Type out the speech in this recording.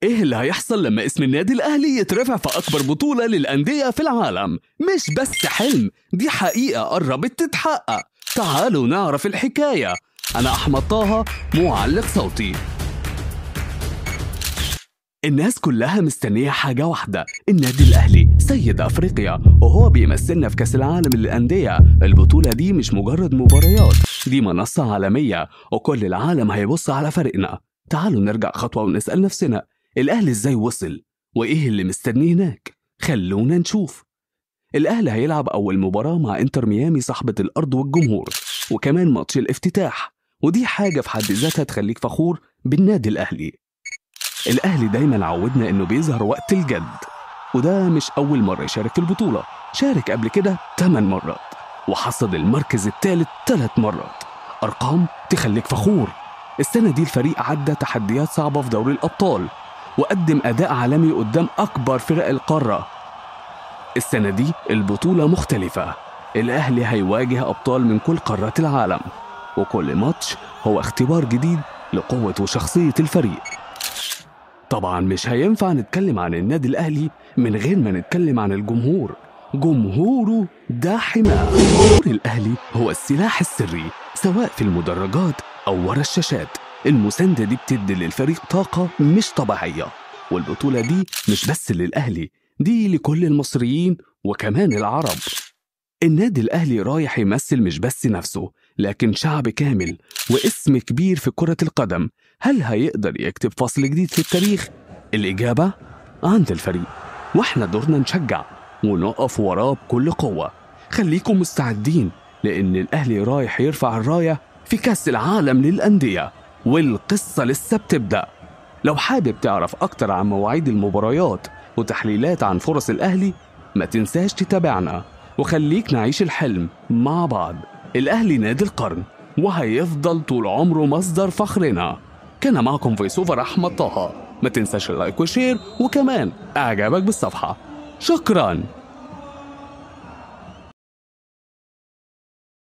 ايه اللي هيحصل لما اسم النادي الاهلي يترفع في اكبر بطولة للاندية في العالم؟ مش بس حلم، دي حقيقة قربت تتحقق. تعالوا نعرف الحكاية. انا احمد طه، معلق صوتي. الناس كلها مستنية حاجة واحدة، النادي الأهلي سيد أفريقيا، وهو بيمثلنا في كأس العالم للأندية. البطولة دي مش مجرد مباريات، دي منصة عالمية وكل العالم هيبص على فريقنا. تعالوا نرجع خطوة ونسأل نفسنا، الأهلي إزاي وصل؟ وإيه اللي مستنيه هناك؟ خلونا نشوف. الأهلي هيلعب أول مباراة مع إنتر ميامي صاحبة الأرض والجمهور، وكمان ماتش الافتتاح، ودي حاجة في حد ذاتها تخليك فخور بالنادي الأهلي. الأهلي دايما عودنا إنه بيظهر وقت الجد، وده مش أول مرة يشارك في البطولة، شارك قبل كده 8 مرات وحصد المركز الثالث 3 مرات. أرقام تخليك فخور. السنة دي الفريق عدى تحديات صعبة في دوري الأبطال وقدم أداء عالمي قدام أكبر فرق القارة. السنة دي البطولة مختلفة، الأهلي هيواجه أبطال من كل قارات العالم، وكل ماتش هو اختبار جديد لقوة وشخصية الفريق. طبعا مش هينفع نتكلم عن النادي الأهلي من غير ما نتكلم عن الجمهور. جمهوره ده حماه. جمهور الأهلي هو السلاح السري، سواء في المدرجات أو ورا الشاشات. المساندة دي بتدي للفريق طاقة مش طبيعية، والبطولة دي مش بس للأهلي، دي لكل المصريين وكمان العرب. النادي الأهلي رايح يمثل مش بس نفسه، لكن شعب كامل واسم كبير في كرة القدم. هل هيقدر يكتب فصل جديد في التاريخ؟ الإجابة عند الفريق، واحنا دورنا نشجع ونقف وراه بكل قوة. خليكم مستعدين، لأن الأهلي رايح يرفع الراية في كأس العالم للأندية، والقصة لسه بتبدأ. لو حابب تعرف أكتر عن مواعيد المباريات وتحليلات عن فرص الأهلي، ما تنساش تتابعنا، وخليك نعيش الحلم مع بعض. الأهلي نادي القرن، وهيفضل طول عمره مصدر فخرنا. كان معكم voice over أحمد طه. ما تنساش ال like وال share، وكمان إعجابك بالصفحة. شكراً.